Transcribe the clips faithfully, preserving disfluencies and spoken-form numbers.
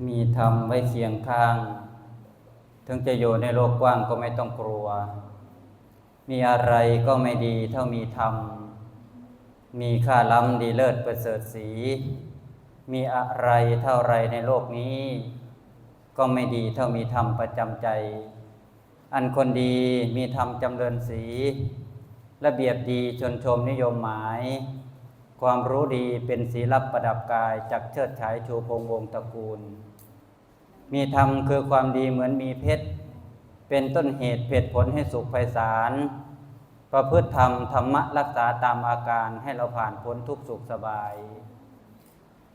มีธรรมไว้เคียงข้าง ถึงจะอยู่ในโลกกว้างก็ไม่ต้องกลัว มีอะไรก็ไม่ดีเท่ามีธรรม มีค่าล้ำดีเลิศประเสริฐสี มีอะไรเท่าไรในโลกนี้ ก็ไม่ดีเท่ามีธรรมประจำใจ อันคนดีมีธรรมจำเริญสี ระเบียบดีชนชมนิยมหมาย ความรู้ดีเป็นสีลับประดับกาย จักเชิดฉายชูพงษ์วงศ์ตระกูล มีธรรมคือความดีเหมือนมีเพชร เป็นต้นเหตุเหตุผลให้สุขไพศาล ประพฤติธรรมธรรมะรักษาตามอาการ ให้เราผ่านพ้นทุกข์สุขสบาย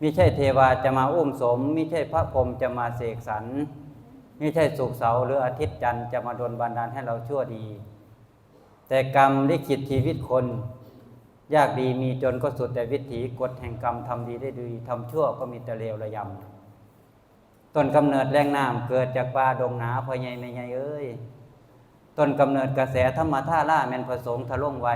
มิใช่เทวาจะมาอุ้มสม มิใช่พระพรหมจะมาเสกสรร มิใช่ศุกร์เสาร์หรืออาทิตย์จันทร์จะมาดลบันดาลให้เราชั่วดี แต่กรรมลิขิตชีวิตคน ยากดีมีจนก็สุดแต่วิถี กฎแห่งกรรม ทำดีได้ดี ทำชั่วก็มีแต่เลวระยำ ต้นกำเนิดแหล่งน้ำเกิดจากป่าดงหนา พ่อใหญ่แม่ใหญ่เอ้ย ต้นกำเนิดกระแสธรรมธาราแม่นพระสงฆ์ทรงลงไว้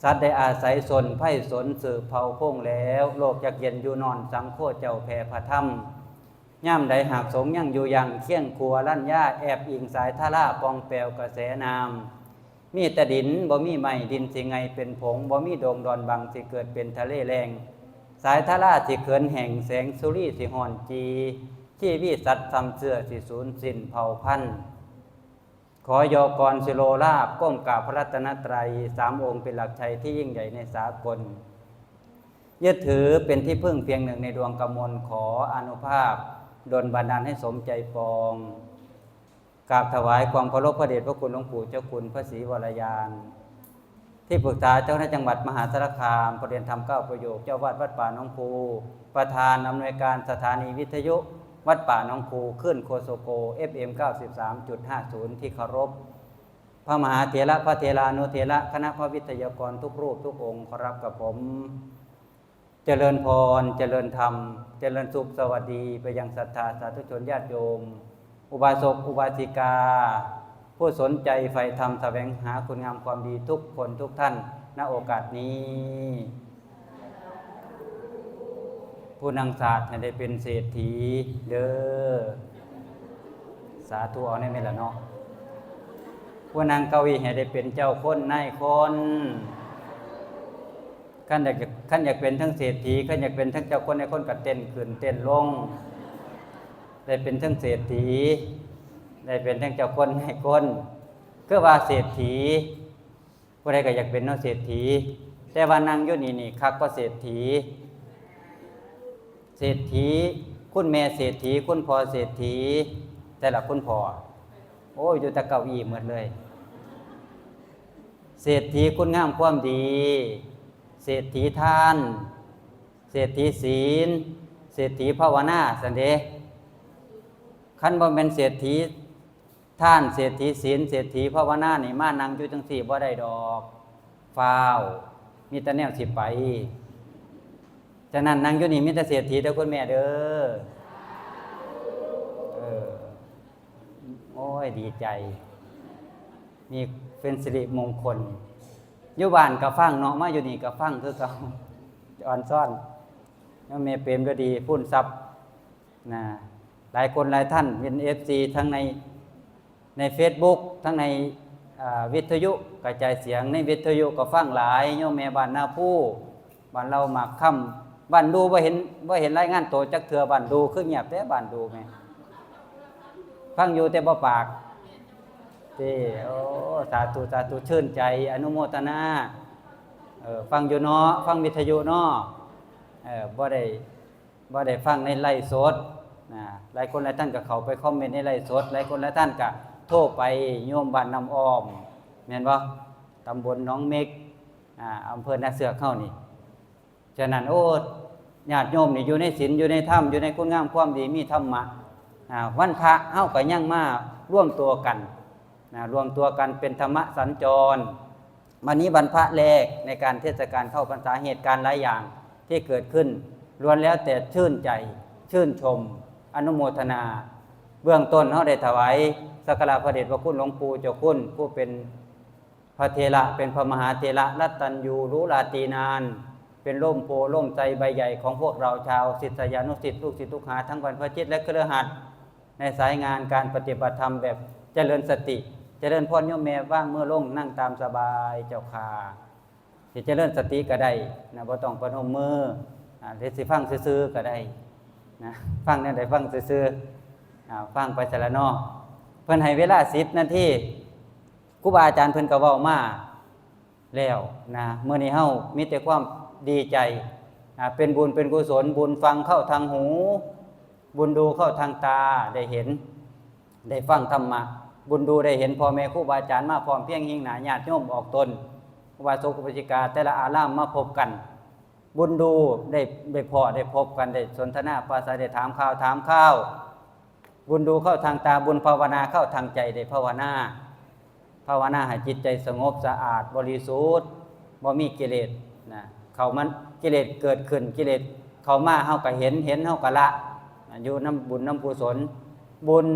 สัตว์ได้อาศัยส้นไพร่สนสืบเผ่าพงแล้ว โลกจักเย็นอยู่นอน สังโฆเจ้าแผ่พระธรรม ยามใดหากสงฆ์ยังอยู่ยัง เคียงคู่อรัญญา แอบอิงสายธารา ป่องแปวกระแสน้ำ มีแต่ดินบ่มีไม้ ดินสิไงเป็นผง บ่มีดงดอนบัง สิเกิดเป็นทะเลแล้ง สายธาราสิเขินแห้ง แสงสุรีสิฮ้อนจี ชีวิตสัตว์ซ้ำเสื้อสิสูญสิ้นเผ่าพันธุ์ ขอยอกรสิโลลาภ ก้มกราบพระรัตนตรัย สามองค์เป็นหลักชัยที่ยิ่งใหญ่ในสากล ยึดถือเป็นที่พึ่งเพียงหนึ่งในดวงกมล ขออานุภาพดลบันดาลให้สมใจปอง กราบถวายความเคารพพระเดชพระคุณหลวงปู่เจ้าคุณพระศรีวรยาน ที่ปรึกษาเจ้าคณะจังหวัดมหาสารคาม ประเรียนธรรมเก้าประโยค เจ้าอาวาสวัดป่าหนองคู ประธานอำนวยการสถานีวิทยุวัดป่าหนองคู คลื่นโคโซโก เอฟเอ็ม เก้าสิบสามจุดห้าศูนย์ ที่เคารพ พระมหาเถระ พระเถรานุเถระ คณะพระวิทยากรทุกรูปทุกองค์ ขอรับกับผม เจริญพร เจริญธรรม เจริญสุข สวัสดีไปยังศรัทธาสาธุชนญาติโยม อุบาสก อุบาสิกา ผู้สนใจใฝ่ธรรม แสวงหาคุณงามความดีทุกคนทุกท่าน ณ โอกาสนี้ ผู้นั่งสาดให้ได้เป็นเศรษฐีเด้อ สาธุเอาแน่แม่นละเนาะ ผู้นั่งเก้าอี้ให้ได้เป็นเจ้าคนนายคน คันอยากจะ คันอยากเป็นทั้งเศรษฐี คันอยากเป็นทั้งเจ้าคนนายคนก็เต้นขึ้นเต้นลง ได้เป็นทั้งเศรษฐี ได้เป็นทั้งเจ้าคนนายคน คือว่าเศรษฐี ผู้ใดก็อยากเป็นเนาะเศรษฐี แต่ว่านั่งอยู่นี่นี่คักกว่าเศรษฐี เศรษฐี คุณแม่เศรษฐี คุณพ่อเศรษฐี แต่ละคุณพ่อ โอ้ย อยู่แต่เก้าอี้หมดเลย เศรษฐีคุณงามความดี เศรษฐีทาน เศรษฐีศีล เศรษฐีภาวนาซั่นเด้ คันบ่แม่นเศรษฐีทาน เศรษฐีศีล เศรษฐีภาวนานี่ มานั่งอยู่จังซี่บ่ได้ดอก ฟ้าว มีแต่แนวสิไป ฉะนั้นนั่งอยู่นี่มีแต่เศรษฐีเด้อคุณแม่เด้อ เออ โอ้ย ดีใจ มีเป็นสิริมงคล อยู่บ้านก็ฟังเนาะ มาอยู่นี่ก็ฟังคือเก่า อ่อนซ้อน แล้วแม่เปรมฤดี พูนทรัพย์ นะ หลายคนหลายท่านเป็น เอฟซี ทั้งใน ใน Facebook ทั้งใน อ่า วิทยุกระจายเสียง ในวิทยุก็ฟังหลาย โยมแม่บ้านนาภู บ้านเราหมากค่ำ บ้านดูบ่เห็น บ่เห็นรายงานตัวจักเทื่อ บ้านดูคือเงียบแท้ บ้านดูแม่ ฟังอยู่แต่บ่ปาก เจ้ โอ้ สาธุ สาธุ ชื่นใจ อนุโมทนา เออ ฟังอยู่เนาะ ฟังวิทยุเนาะ เออ บ่ได้ บ่ได้ฟังในไลฟ์สด นะ หลายคนหลายท่านก็เข้าไปคอมเมนต์ในไลฟ์สด หลายคนหลายท่านก็โทรไป โยมบ้านน้ำอ้อม แม่นบ่ ตำบลหนองเม็ก อ่า อำเภอนาเสือกเฮานี่ ฉะนั้น โอ้ ญาติโยมนี่อยู่ในศีล อยู่ในธรรม อยู่ในคุณงามความดี มีธรรมะ อ่า วันพระเฮาก็ยังมารวมตัวกัน นะ รวมตัวกันเป็นธรรมสัญจร วันนี้วันพระแรกในการเทศกาลเข้าพรรษา เหตุการณ์หลายอย่างที่เกิดขึ้น ล้วนแล้วแต่ชื่นใจ ชื่นชม อนุโมทนา เบื้องต้นเฮาได้ถวายสักการะพระเดชพระคุณหลวงปู่เจ้าคุณ ผู้เป็นพระเถระ เป็นพระมหาเถระ รัตตัญญู หรูหราตรีนาน เป็นร่มโพธิ์ร่มไทรใบใหญ่ของพวกเราชาวศิษยานุศิษย์ลูกศิษย์ลูกหาทั้งบรรพชิตและคฤหัสถ์ ในสายงานการปฏิบัติธรรมแบบเจริญสติ เจริญพรโยมแม่ วางมือลง นั่งตามสบายเจ้าค่ะ สิเจริญสติก็ได้นะ บ่ต้องประนมมือ อ่า หรือสิฟังซื่อๆก็ได้นะ ฟังแนวใดฟังซื่อๆ อ่า ฟังไปซะละเนาะ เพิ่นให้เวลาสิบนาที ครูบาอาจารย์เพิ่นก็เว้ามาแล้วนะ มื้อนี้เฮามีแต่ความดีใจ อ่า เป็นบุญเป็นกุศล บุญฟังเข้าทางหู บุญดูเข้าทางตา ได้เห็น ได้ฟังธรรมะ บุญดูได้เห็นพ่อแม่ครูบาอาจารย์มาพร้อมเพรียง หิ้งหน้าญาติโยมออกตน อุบาสกอุบาสิกาแต่ละอารามมาพบกัน บุญดูได้ ได้พ้อได้พบกัน ได้สนทนาปราศรัย ได้ถามข่าวถามข่าว บุญดูเข้าทางตา บุญภาวนาเข้าทางใจ ได้ภาวนา ภาวนาให้จิตใจสงบสะอาดบริสุทธิ์ บ่มีกิเลสนะ เข้ามัน กิเลสเกิดขึ้น กิเลสเข้ามา เฮาก็เห็น เห็นเฮาก็ละนะ อยู่นำบุญนำกุศล บุญ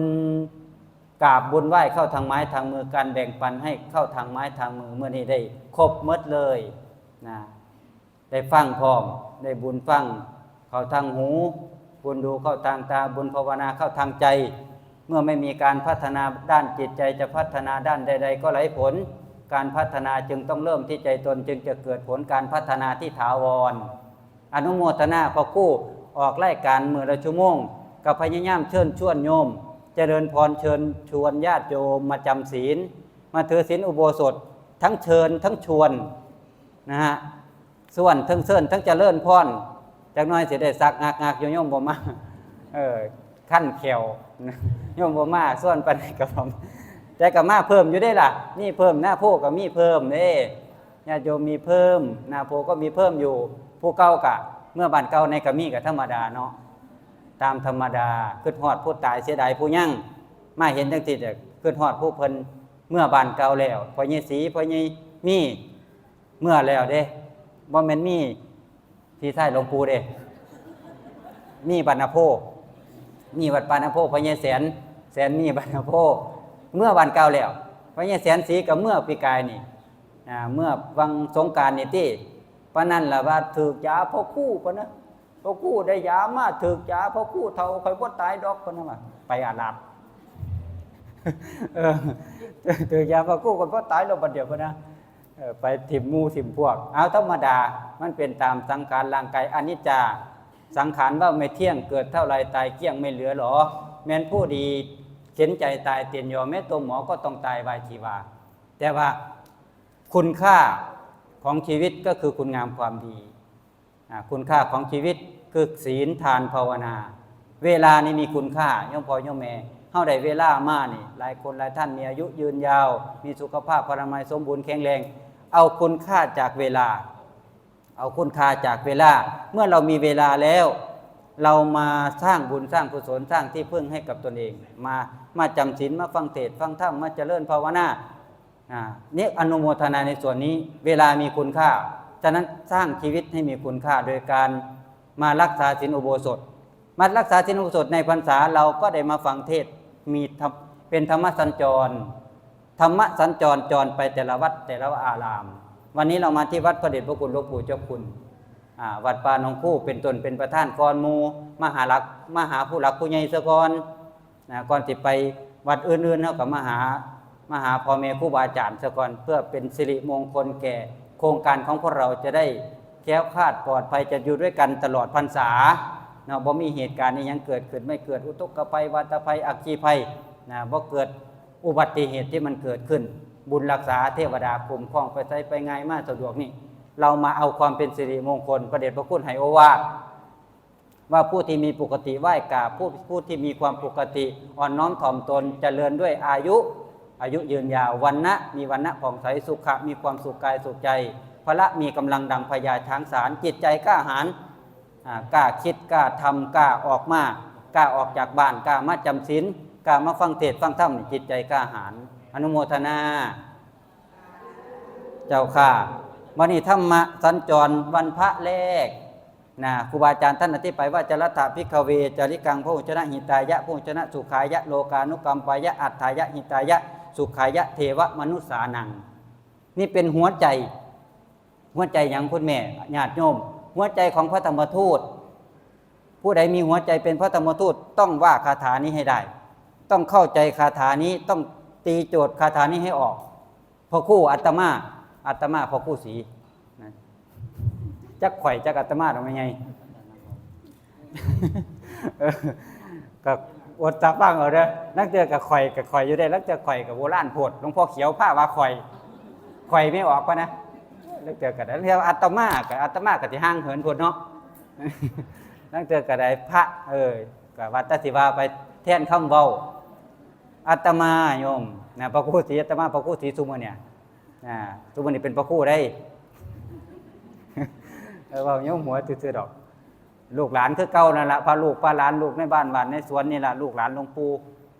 กราบบุญไหว้เข้าทางไม้ทางมือ การแบ่งปันให้เข้าทางไม้ทางมือ มื้อนี้ได้ครบหมดเลยนะ ได้ฟังพร้อม ได้บุญฟังเข้าทางหู บุญดูเข้าทางตา บุญภาวนาเข้าทางใจ เมื่อไม่มีการพัฒนาด้านจิตใจ จะพัฒนาด้านใดๆก็ไร้ผล การพัฒนาจึงต้องเริ่มที่ใจตน จึงจะเกิดผลการพัฒนาที่ถาวร อนุโมทนา พ่อครูออกรายการมื้อละชั่วโมง ก็พยายามเชิญชวนโยม เจริญพร เชิญชวนญาติโยมมาจำศีล มาถือศีลอุโบสถ ทั้งเชิญทั้งชวนนะฮะ ชวนทั้งเชิญทั้งเจริญพร จักหน่อยสิได้สักงักๆอยู่ โยมบ่มา เออ คันแข้ว โยมบ่มา ชวนปานใดก็บ่มา แต่ก็มาเพิ่มอยู่เด้ล่ะ มีเพิ่ม นาโพก็มีเพิ่มเด้ ญาติโยมมีเพิ่ม นาโพก็มีเพิ่มอยู่ ผู้เก่าก็เมือบ้านเก่าแหน่ก็มี ก็ธรรมดาเนาะ ตามธรรมดา คิดฮอดผู้ตายเสียดายผู้ยัง มาเห็นจังซี่ก็คิดฮอดผู้เพิ่นเมือบ้านเก่าแล้ว พ่อใหญ่ศรี พ่อใหญ่มี เมือแล้วเด้ บ่แม่นมีพี่ชายหลวงปู่เด้ มีบ้านนาโพ มีวัดป่านาโพ พ่อใหญ่แสน แสนมีบ้านนาโพ เมือบ้านเก่าแล้ว พ่อใหญ่แสนศรีก็เมือปีกายนี่ อ่า เมือวังสงกรานต์นี่ติ ปานนั้นล่ะว่าถืกยาพ่อครูปะนะ พ่อครูได้ยามาถืกยาพ่อครูเฒ่า ข่อยบ่ตายดอกปะนะว่า ไปอาหลาด เออ ถืกยาพ่อครู ข่อยบ่ตายดอกบัดเดี๋ยวปะนะ เออ ไปถิ่มหมู่ถิ่มพวก เอาธรรมดา มันเป็นตามสังขารร่างกายอนิจจา สังขารว่าไม่เที่ยง เกิดเท่าไรตายเกลี้ยงไม่เหลือหรอ แม่นผู้ดีเข็นใจตายเตียนยอ แม้ตัวหมอก็ต้องตาย วายชีวา แต่ว่าคุณค่าของชีวิตก็คือคุณงามความดี อ่า คุณค่าของชีวิตคือศีล ทาน ภาวนา เวลานี่มีคุณค่า โยมพ่อโยมแม่ เฮาได้เวลามานี่ หลายคนหลายท่านมีอายุยืนยาว มีสุขภาพพลานามัยสมบูรณ์แข็งแรง เอาคุณค่าจากเวลา เอาคุณค่าจากเวลา เมื่อเรามีเวลาแล้ว เรามาสร้างบุญสร้างกุศล สร้างที่พึ่งให้กับตนเอง มา มาจำศีล มาฟังเทศน์ฟังธรรม มาเจริญภาวนา อ่า นี่อนุโมทนาในส่วนนี้ เวลามีคุณค่า ฉะนั้นสร้างชีวิตให้มีคุณค่าโดยการมารักษาศีลอุโบสถ มารักษาศีลอุโบสถในพรรษา เราก็ได้มาฟังเทศน์ มีธรรม เป็นธรรมสัญจร ธรรมสัญจร จรไปแต่ละวัดแต่ละอาราม วันนี้เรามาที่วัดพระเดชพระคุณหลวงปู่เจ้าคุณ อ่า วัดป่าหนองคูเป็นต้น เป็นประธานก่อนหมู่ มาหาหลัก มาหาผู้หลักผู้ใหญ่ซะก่อน นะ ก่อนสิไปวัดอื่นๆ เฮาก็มาหา มาหาพ่อแม่ครูบาอาจารย์ซะก่อน เพื่อเป็นสิริมงคลแก่โครงการของพวกเรา จะได้แคล้วคลาดปลอดภัย จะอยู่ด้วยกันตลอดพรรษาเนาะ บ่มีเหตุการณ์อิหยังเกิดขึ้น ไม่เกิดอุทกภัย วาตภัย อัคคีภัยนะ บ่เกิดอุบัติเหตุที่มันเกิดขึ้น บุญรักษา เทวดาคุ้มครอง ไปไสไปง่าย มาสะดวกนี่ เรามาเอาความเป็นสิริมงคล พระเดชพระคุณให้โอวาท ว่าผู้ที่มีปกติไหว้กราบ ผู้ ผู้ที่มีความปกติอ่อนน้อมถ่อมตน เจริญด้วยอายุ อายุยืนยาว วรรณะ มีวรรณะผ่องใส สุขะ มีความสุขกายสุขใจ พละ มีกำลังดังพญาช้างสาร จิตใจกล้าหาญ อ่า กล้าคิด กล้าทำ กล้าออกมา กล้าออกจากบ้าน กล้ามาจำศีล กล้ามาฟังเทศน์ฟังธรรม จิตใจกล้าหาญ อนุโมทนา เจ้าค่ะ วันนี้ธรรมะสัญจรวันพระแรกนะ ครูบาอาจารย์ท่านอธิบายว่า จรัตถะภิกขเว จาริกัง พหุชนะหิตายะ พหุชนะสุขายะ โลกานุกัมปายะ อัตถายะ หิตายะ สุขายะ เทวมนุสสานัง นี่เป็นหัวใจ หัวใจหยังคุณแม่ ญาติโยม หัวใจของพระธรรมทูต ผู้ใดมีหัวใจเป็นพระธรรมทูตต้องว่าคาถานี้ให้ได้ ต้องเข้าใจคาถานี้ ต้องตีโจทย์คาถานี้ให้ออก พระครูอาตมา อาตมาพระครูศรีนะ จักข่อยจักอาตมาดอกแม่ใหญ่ เออ ก็อดตาฟังเอาเด้อ ลางเทื่อก็ข่อยก็ข่อยอยู่ได้ ลางเทื่อข่อยก็โบราณโพด หลวงพ่อเขียวพาว่าข่อย ข่อยไม่ออกปะนะ ลางเทื่อก็ได้ เรียกว่าอาตมาก็ อาตมาก็สิห่างเหินโพดเนาะ ลางเทื่อก็ได้พระ เออ ก็ว่าแต่สิว่าไปแทนคำเว้า อาตมาโยมนะ พระครูศรี อาตมาพระครูศรีซุมื้อเนี่ย อ่า ซุมื้อนี้เป็นพระครูได้ เออ เว้าโยมหัวซื่อๆดอก ลูกหลานคือเก่านั่นละ พาลูกพาหลาน ลูกในบ้านบ้านในสวนนี่ละ ลูกหลานหลวงปู่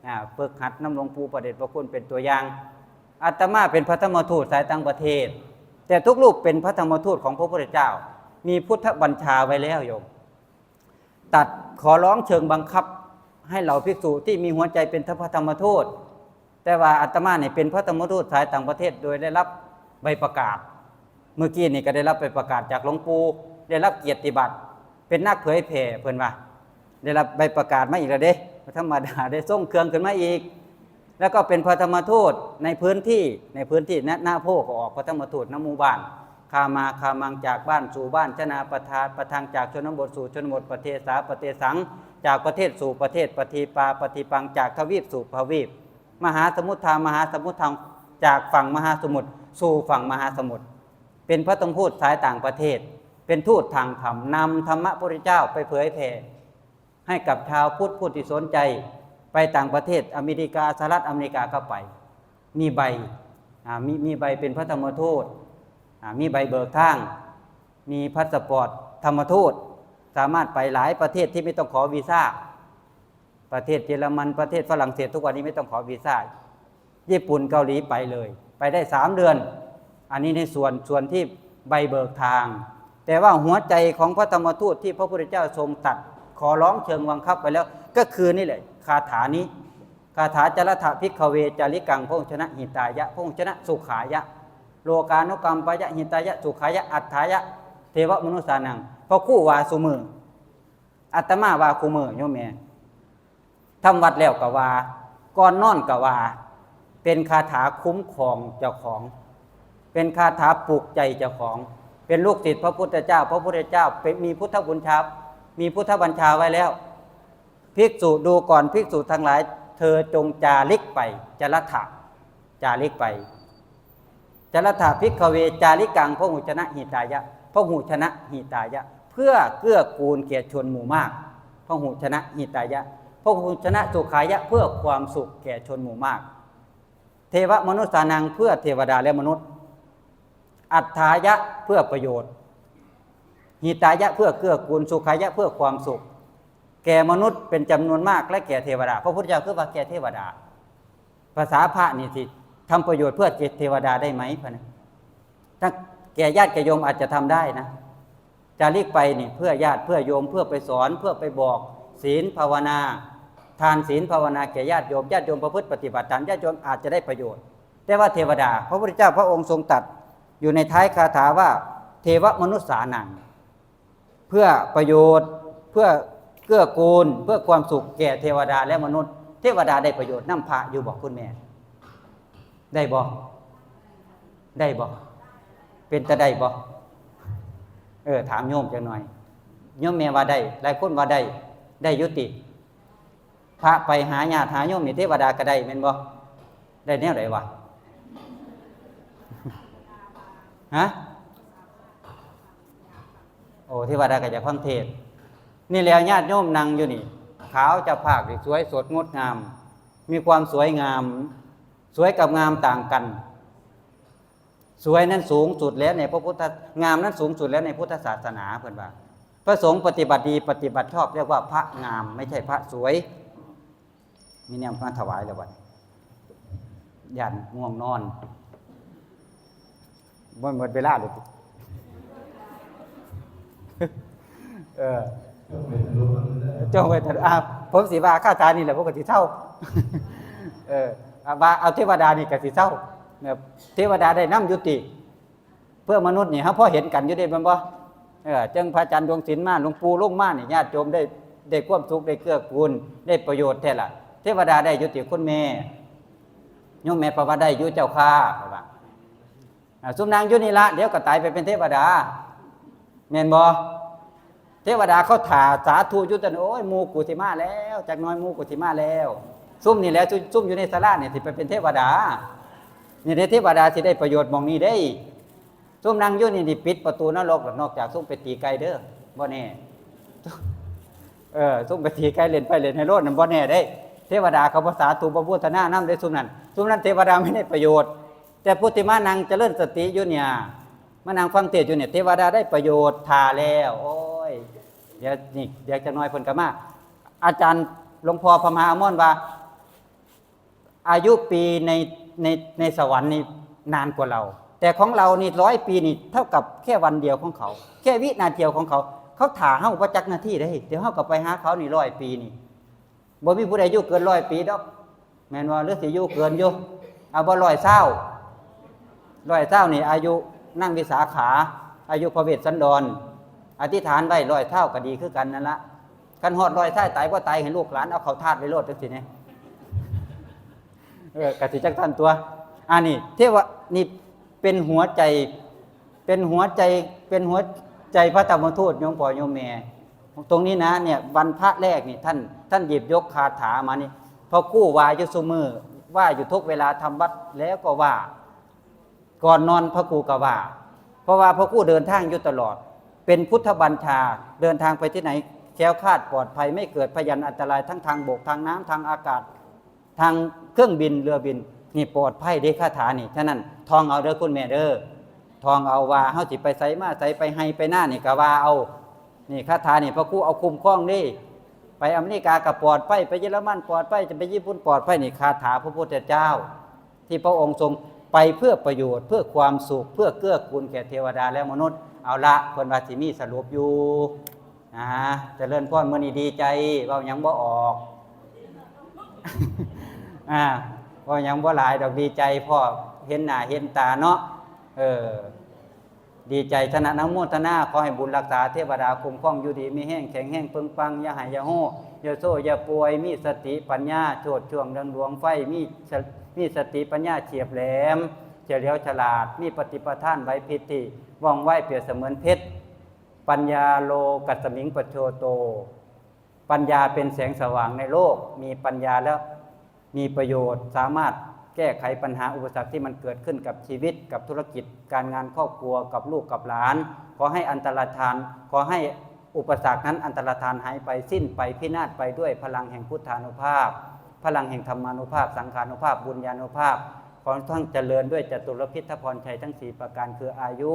อ่า ฝึกหัดนำหลวงปู่พระเดชพระคุณเป็นตัวอย่าง อาตมาเป็นพระธรรมทูตสายต่างประเทศ แต่ทุกรูปเป็นพระธรรมทูตของพระพุทธเจ้า มีพุทธบัญชาไว้แล้วโยม ตัดขอร้องเชิงบังคับ ให้เหล่าภิกษุที่มีหัวใจเป็นพระธรรมทูต แต่ว่าอาตมาเนี่ยเป็นพระธรรมทูตสายต่างประเทศโดยได้รับใบประกาศ เมื่อกี้นี่ก็ได้รับใบประกาศจากหลวงปู่ ได้รับเกียรติบัตร เป็นนักเผยแผ่เพิ่นว่า ได้รับใบประกาศมาอีกแล้วเด้ บ่ธรรมดา ได้ส่งเครื่องขึ้นมาอีก แล้วก็เป็นพระธรรมทูตในพื้นที่ ในพื้นที่ ณ ณ โพก็ออกพระธรรมทูต ณ หมู่บ้าน คามา คามัง จากบ้านสู่บ้าน ชนาปทา ปทัง จากชนบทสู่ชนบท ปเทสา ปเทสัง จากประเทศสู่ประเทศ ปทีปา ปทีปัง จากทวีปสู่ทวีป มหาสมุทธา มหาสมุทธัง จากฝั่งมหาสมุทรสู่ฝั่งมหาสมุทร เป็นพระธรรมทูตสายต่างประเทศ เป็นทูตทางธรรม นำธรรมะพระพุทธเจ้าไปเผยแผ่ ให้กับชาวพุทธผู้ที่สนใจ ไปต่างประเทศ อเมริกา สหรัฐอเมริกาก็ไป มีใบ อ่า มี มีใบเป็นพระธรรมทูต อ่า มีใบเบิกทาง มีพาสปอร์ตธรรมทูต สามารถไปหลายประเทศที่ไม่ต้องขอวีซ่า ประเทศเยอรมัน ประเทศฝรั่งเศส ทุกวันนี้ไม่ต้องขอวีซ่า ญี่ปุ่น เกาหลี ไปเลย ไปได้สามเดือน อันนี้ในส่วน ส่วนที่ใบเบิกทาง แต่ว่าหัวใจของพระธรรมทูตที่พระพุทธเจ้าทรงตรัสขอร้องเชิงบังคับไปแล้ว ก็คือนี่แหละ คาถานี้ คาถา จรัตถะ ภิกขเว จาริกัง พระองค์ชนะ หิตายะ พระองค์ชนะ สุขายะ โลกานุกัมปายะ หิตายะ สุขายะ อัฏฐายะ เทวมนุสสานัง พระครูว่าซุมื้อ อาตมาว่าคู่มื้อ โยมแม่ ทำวัดแล้วก็ว่า ก่อนนอนก็ว่า เป็นคาถาคุ้มครองเจ้าของ เป็นคาถาปลุกใจเจ้าของ เป็นลูกศิษย์พระพุทธเจ้า พระพุทธเจ้าเป็น มีพุทธบัญชา มีพุทธบัญชาไว้แล้ว ภิกษุดูก่อน ภิกษุทั้งหลาย เธอจงจาริกไป จรัตถะ จาริกไป จรัตถะ ภิกขเว จาริกัง พหุชนะ หิตายะ พหุชนะ หิตายะ เพื่อเกื้อกูลแก่ชนหมู่มาก พหุชนะ หิตายะ พหุชนะ สุขายะ เพื่อความสุขแก่ชนหมู่มาก เทวมนุสสานัง เพื่อเทวดาและมนุษย์ อัฏฐายะ เพื่อประโยชน์ หิตายะ เพื่อเกื้อกูล สุขายะ เพื่อความสุข แก่มนุษย์เป็นจำนวนมาก และแก่เทวดา พระพุทธเจ้าคือว่าแก่เทวดา ภาษาพระนี่สิทำประโยชน์เพื่อเทวดาได้ไหมพะนะ ถ้าแก่ญาติแก่โยมอาจจะทำได้นะ จาริกไปนี่เพื่อญาติเพื่อโยม เพื่อไปสอน เพื่อไปบอก ศีลภาวนา ทานศีลภาวนาแก่ญาติโยม ญาติโยมประพฤติปฏิบัติตาม ญาติโยมอาจจะได้ประโยชน์ แต่ว่าเทวดา พระพุทธเจ้าพระองค์ทรงตรัสอยู่ในท้ายคาถาว่า เทวมนุสสานัง เพื่อประโยชน์ เพื่อเกื้อกูล เพื่อความสุขแก่เทวดาและมนุษย์ เทวดาได้ประโยชน์นำพระอยู่บ่คุณแม่ ได้บ่ ได้บ่ เป็นตาได้บ่ เออ ถามโยมจักหน่อย โยมแม่ว่าได้ หลายคนว่าได้ ได้อยู่ติ พระไปหาญาติหาโยมนี่เทวดาก็ได้แม่นบ่ ได้แนวใดวะ ฮะ โอ้ เทวดาก็อยากฟังเทศน์ นี่แหละญาติโยมนั่งอยู่นี่ ขาวจะภาคนี่สวยสดงดงาม มีความสวยงาม สวยกับงามต่างกัน สวยนั้นสูงสุดแล้วในพระพุทธ งามนั้นสูงสุดแล้วในพุทธศาสนาเพิ่นว่า พระสงฆ์ปฏิบัติดีปฏิบัติชอบเรียกว่าพระงาม ไม่ใช่พระสวย มีแนวมาถวายแล้วบัดนี้ ย่านง่วงนอน บ่หมดเวลาเลย เออ จ้องไว้แต่ อ่ะ ผมสิว่าคาถานี่แหละ ผมก็สิเศร้า เออ ว่าเอาเทวดานี่ก็สิเศร้า เนี่ย เทวดาได้นำอยู่ติ เพื่อมนุษย์นี่ เฮาพอเห็นกันอยู่เด้ แม่นบ่ เออ จั่งพระอาจารย์ดวงศิลป์มา หลวงปู่ลงมานี่ ญาติโยมได้ ได้ความสุข ได้เกื้อกูล ได้ประโยชน์แท้ล่ะ เทวดาได้อยู่ติคุณแม่ โยมแม่ประวัติได้อยู่เจ้าค่ะ เพิ่นว่า อ่า ซุมนางอยู่นี่ละ เดี๋ยวก็ตายไปเป็นเทวดา แม่นบ่ เทวดาเขาถ่าสาธุอยู่ตัน โอ้ย หมู่กูสิมาแล้ว จักหน่อยหมู่กูสิมาแล้ว ซุมนี่แหละ ซุม ซุมอยู่ในศาลานี่สิไปเป็นเทวดา นี่เด้ เทวดาสิได้ประโยชน์หม่องนี้เด้ ซุมนางอยู่นี่นี่ปิดประตูนรก นอกจากซุมไปตีไก่เด้อ บ่แน่ เออ ซุมไปตีไก่เล่นไพ่เล่นไฮโลนั่นบ่แน่เด้ เทวดาเขาบ่สาธุบ่โมทนานำเด้ ซุมนั้น ซุมนั้นเทวดาไม่ได้ประโยชน์ แต่ผู้ที่มานั่งเจริญสติอยู่เนี่ย มานั่งฟังเทศน์อยู่เนี่ย เทวดาได้ประโยชน์ถ่าแล้ว โอ้ย เดี๋ยวนี่ เดี๋ยวจักหน่อยเพิ่นก็มา อาจารย์หลวงพ่อพระมหาอมรว่า อายุปีใน ใน ในสวรรค์นี่นานกว่าเรา แต่ของเรานี่ร้อยปีนี่เท่ากับแค่วันเดียวของเขา แค่วินาทีเดียวของเขา เขาถ่าเฮาบ่จักนาทีเด้ เดี๋ยวเฮาก็ไปหาเขานี่ร้อยปีนี่ บ่มีผู้ใดอยู่เกินร้อยปีดอก แม่นว่า หรือสิอยู่เกินอยู่ เอาบ่ ร้อยซาว ร้อยซาวนี่อายุนางวิสาขา อายุพระเวสสันดร อธิษฐานไว้ ร้อยซาวก็ดีคือกันนั่นละ คันฮอดร้อยซาวตายบ่ตาย ให้ลูกหลานเอาเข้าธาตุไว้โลดจังซี่นี่ เออ กะสิจังซั่นตัว อันนี้เทวะ นี่เป็นหัวใจ เป็นหัวใจ เป็นหัวใจพระธรรมทูต โยมพ่อโยมแม่ ตรงนี้นะ เนี่ย วันพระแรกนี่ ท่าน ท่านหยิบยกคาถามานี่ พระครูว่าอยู่ซุมื้อ ว่าอยู่ทุกเวลาทำวัดแล้วก็ว่า ก่อนนอนพระครูก็ว่า เพราะว่าพระครูเดินทางอยู่ตลอด เป็นพุทธบัญชา เดินทางไปที่ไหนแคล้วคลาดปลอดภัย ไม่เกิดพยันอันตรายทั้งทางบก ทางน้ำ ทางอากาศ ทางเครื่องบิน เรือบิน นี่ปลอดภัยเด้ คาถานี่ ฉะนั้นท่องเอาเด้อคุณแม่เด้อ ท่องเอาว่าเฮาสิไปไสมาไส ไปไฮ่ไปนานี่ก็ว่าเอา นี่คาถานี่พระครูเอาคุ้มครองเด้ ไปอเมริกาก็ปลอดภัย ไปเยอรมันปลอดภัย จะไปญี่ปุ่นปลอดภัย นี่คาถาพระพุทธเจ้า ที่พระองค์ทรงไปเพื่อประโยชน์ เพื่อความสุข เพื่อเกื้อกูลแก่เทวดาและมนุษย์ เอาละ เพิ่นว่าสิมีสรุปอยู่ นะ เจริญพร มื้อนี้ดีใจ เว้าหยังบ่ออก อ่า เว้าหยังบ่หลายดอก ดีใจพ่อเห็นหน้าเห็นตาเนาะ เออ ดีใจ ฉะนั้นอนุโมทนา ขอให้บุญรักษา เทวดาคุ้มครอง อยู่ดีมีแฮง แข็งแรงปึงปัง อย่าไห้อย่าโฮ อย่าโซอย่าป่วย มีสติปัญญา โชติช่วงดังดวงไฟ มีส- มีสติปัญญาเฉียบแหลม เฉลียวฉลาด มีปฏิปทานไหวพริบที่ว่องไว เปรียบเสมือนเพชร ปัญญาโลกัสสมิงปัจโชโต ปัญญาเป็นแสงสว่างในโลก มีปัญญาแล้วมีประโยชน์ สามารถแก้ไขปัญหาอุปสรรคที่มันเกิดขึ้นกับชีวิต กับธุรกิจ การงาน ครอบครัว กับลูกกับหลาน ขอให้อันตรธาน ขอให้อุปสรรคนั้นอันตรธานหายไป สิ้นไป พินาศไปด้วยพลังแห่งพุทธานุภาพ พลังแห่งธรรมานุภาพ สังฆานุภาพ บุญญานุภาพ ขอทั้งเจริญด้วยจตุรพิธพรชัยทั้งสี่ประการ คืออายุ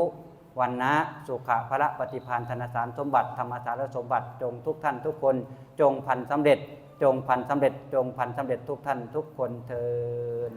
วรรณะ สุขะ พละ ปฏิภาณ ธนสารสมบัติ ธรรมสารสมบัติ จงทุกท่านทุกคน จงพันสำเร็จ จงพันสำเร็จ จงพันสำเร็จทุกท่านทุกคนเทอญ